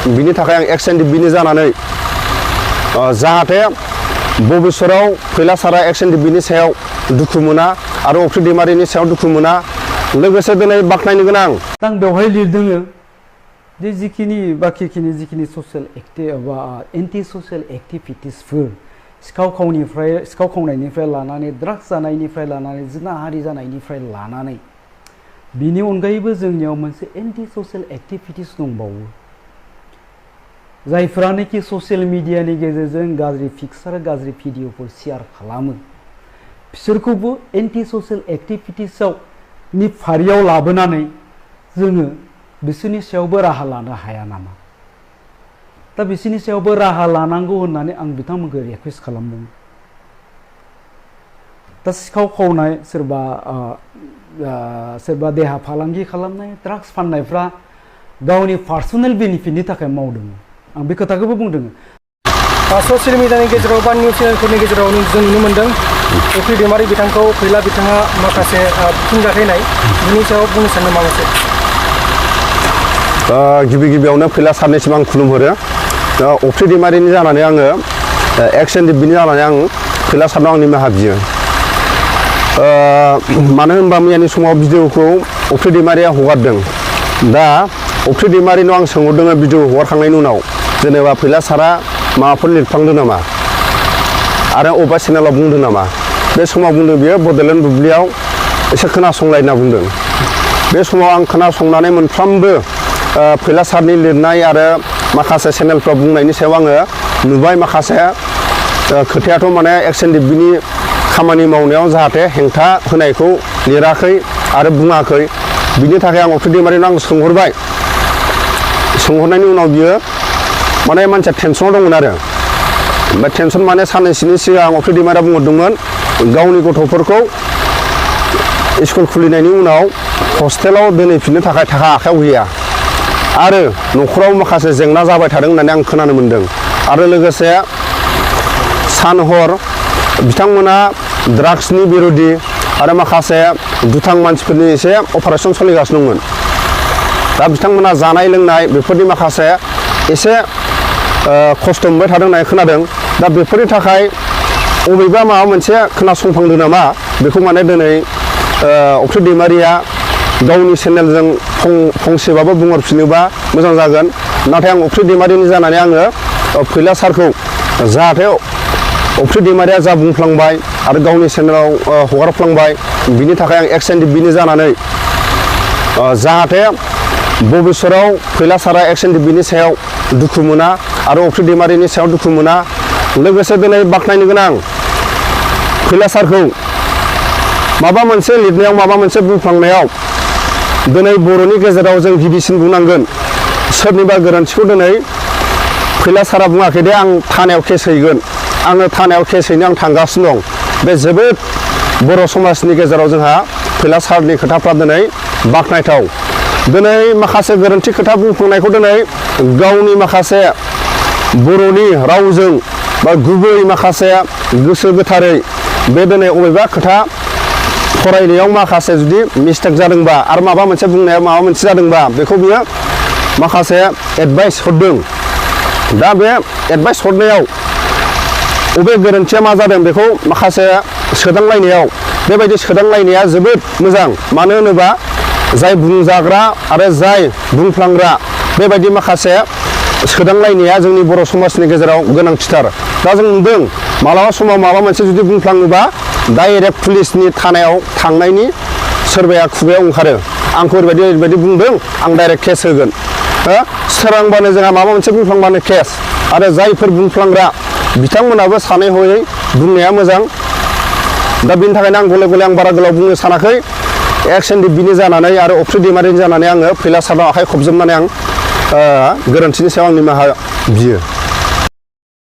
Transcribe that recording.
बिनि थाखाय आं एक्स एनडिपिनि जानानै जाहाथे भबिष्यतआव फैला सारा एक्स एनडिपिनि सायाव दुखु मोना आरो अफ्रि दैमारिनि सायाव दुखु मोना लोगोसे दिनै बाख्नायनो गोनां आं बेवहाय लिरदों जे जिखिनि ससियेल एक्टिभ बा एन्टि ससियेल एक्टिभिटिसफोर सिखाव खावनायनिफ्राय लानानै ड्राग्स जानायनिफ्राय लानानै जिनाहारि जानायनिफ्राय लानानै बिनि अनगायैबो जोंनियाव मोनसे एन्टि ससियेल एक्टिभिटिस दंबावो जायफोरानोखि ससियेल मिडियानि गेजेरजों गाज्रि पिक्चार गाज्रि भिडिअफोर शेयार खालामो बिसोरखौबो एन्टि ससियेल एक्टिभिटिसआव नि फारियाव लाबोनानै जोङो बिसोरनि सायावबो राहा लानो हाया नामा दा बिसोरनि सायावबो राहा लानांगौ होननानै आं बिथांमोनखौ रिक्वेस्ट खालामदों दा सिखाव खावनाय सोरबा देहा फालांगि खालामनाय ड्राग्स फाननायफ्रा गावनि पार्सनेल बेनिफिटनि थाखाय मावदों आं बे खोथाखौबो बुंदों ससियेल मिडियानि गेजेराव बा निउस चेनेलफोरनि गेजेराव जों नुनो मोन्दों अफ्रि दैमारि बिथांखौ फैला बिथाङा माखासे फिनजाथायनाय बिनि सायाव बुंनो सानो मा मोनसे गिबियावनो फैला सारनिसिम आं खुलुमहरो अफ्रि दैमारिनि जानानै आङो एक्स एनडिपिनि जानानै आं फैला सारनाव आंनि निमाहा बियो मानो होनबा मैयानि समाव भिडिअखौ अफ्रि दैमारिया हगारदों दा अफ्रि दैमारिनाव आं सोंहरदों भिडिअ हगारखांनायनि उनाव जेनेबा फैला सारा माबाफोर लिरफ्लांदों नामा आरो अबेबा चेनेलाव बुंदों नामा बे समाव बुंदों बियो बड'लेण्ड बुब्लियाव एसे खोनासंलाय होनना बुंदों बे समाव आं खोनासंनानै मोनफ्रोमबो फैला सारनि लिरनाय आरो माखासे चेनेलफ्राव बुंनायनि सायाव आङो नुबाय माखासे खोथायाथ' माने एक्स एनडिपिनि खामानि मावनायाव जाहाथे हेंथा होनायखौ लिराखै आरो बुङाखै बिनि थाखाय आं अफ्रि दैमारिनाव आं सोंहरबाय सोंहरनायनि उनाव बियो माने मानसिया टेनसनाव दंमोन आरो ओमफ्राय टेनसन माने साननैसोनि सिगां अफ्रि दैमारिया बुंहरदोंमोन गावनि गथ'फोरखौ स्कुल खुलिनायनि उनाव हस्टेलाव दोनहैफिननो थाखाय थाखा आखायाव गैया आरो न'खराव माखासे जेंना जाबाय थादों होननानै आं खोनानो मोन्दों आरो लोगोसे सान हर बिथांमोना ड्राग्सनि बिर'धि आरो माखासे दुथां मानसिफोरनि एसे अपारेसन सोलिगासिनो दंमोन दा बिथांमोना जानाय लोंनाय बेफोरनि माखासे एसे खस्थ' मोनबाय थादों होननानै खोनादों दा बेफोरनि थाखाय अबेबा माबा मोनसे खोनासंफ्लांदों नामा बेखौ माने दिनै अफ्रि दैमारिया गावनि चेनेलजों फंसेबाबो बुंहरफिनोबा मोजां जागोन नाथाय आं अफ्रि दैमारिनि जानानै आङो फैला सारखौ जाहाथे अफ्रि दैमारिया जा बुंफ्लांबाय आरो गावनि चेनेलाव हगारफ्लांबाय बिनि थाखाय आं एक्स एनडिपिनि जानानै जाहाथे भबिष्यतआव फैला सारा एक्स एनडिपिनि सायाव दुखु मोना आरो अफ्रि दैमारिनि सायाव दुखु मोना लोगोसे दिनै बाख्नायनो गोनां फैला सारखौ माबा मोनसे लिरनायाव माबा मोनसे बुंफ्लांनायाव दिनै बर'नि गेजेराव जों गिबिसिन बुंनांगोन सोरनिबा गोरोन्थिखौ दिनै फैला सारा बुङाखै दे आं थानायाव केस हैगोन आङो थानायाव केस हैनो आं थांगासिनो दं बे जोबोद बर' समाजनि गेजेराव जोंहा फैला सारनि खोथाफ्रा दिनै बाख्नायथाव दिनै माखासे गोरोन्थि खोथा बुंफ्लांनायखौ दिनै गावनि माखासे बर'नि रावजों बा गुबै माखासे गोसो गोथारै बे दिनै अबेबा खोथा फरायनायाव माखासे जुदि मिस्टेक जादोंबा आरो माबा मोनसे बुंनायाव माबा मोनसे जादोंबा बेखौ बियो माखासे एडभाइस हरदों दा बे एडभाइस हरनायाव अबे गोरोन्थिया मा जादों बेखौ माखासे सोदांलायनायाव बेबायदि सोदांलायनाया जोबोद मोजां मानो होनोबा जाय बुंजाग्रा आरो जाय बुंफ्लांग्रा बेबायदि माखासे सोदांलायनाया जोंनि बर' समाजनि गेजेराव गोनांथिथार दा जों नुदों मालाबा समाव माबा मोनसे जुदि बुंफ्लाङोबा डाइरेक्ट पुलिसनि थानायाव थांनायनि सोरबाया खुगायाव ओंखारो आंखौ ओरैबायदि बुंदों आं डाइरेक्ट केस होगोन सोरांबानो जोंहा माबा मोनसे बुंफ्लांबानो केस आरो जायफोर बुंफ्लांग्रा बिथांमोनाबो सानै हयै बुंनाया मोजां दा बिनि थाखायनो आं गले गले आं बारा गोलाव बुंनो सानाखै एक्स एनडिपिनि जानानै आरो अफ्रि दैमारिनि जानानै आङो फैला सारनाव आखाइ खबजोबनानै आं गोरोन्थिनि सायाव आं निमाहा बियो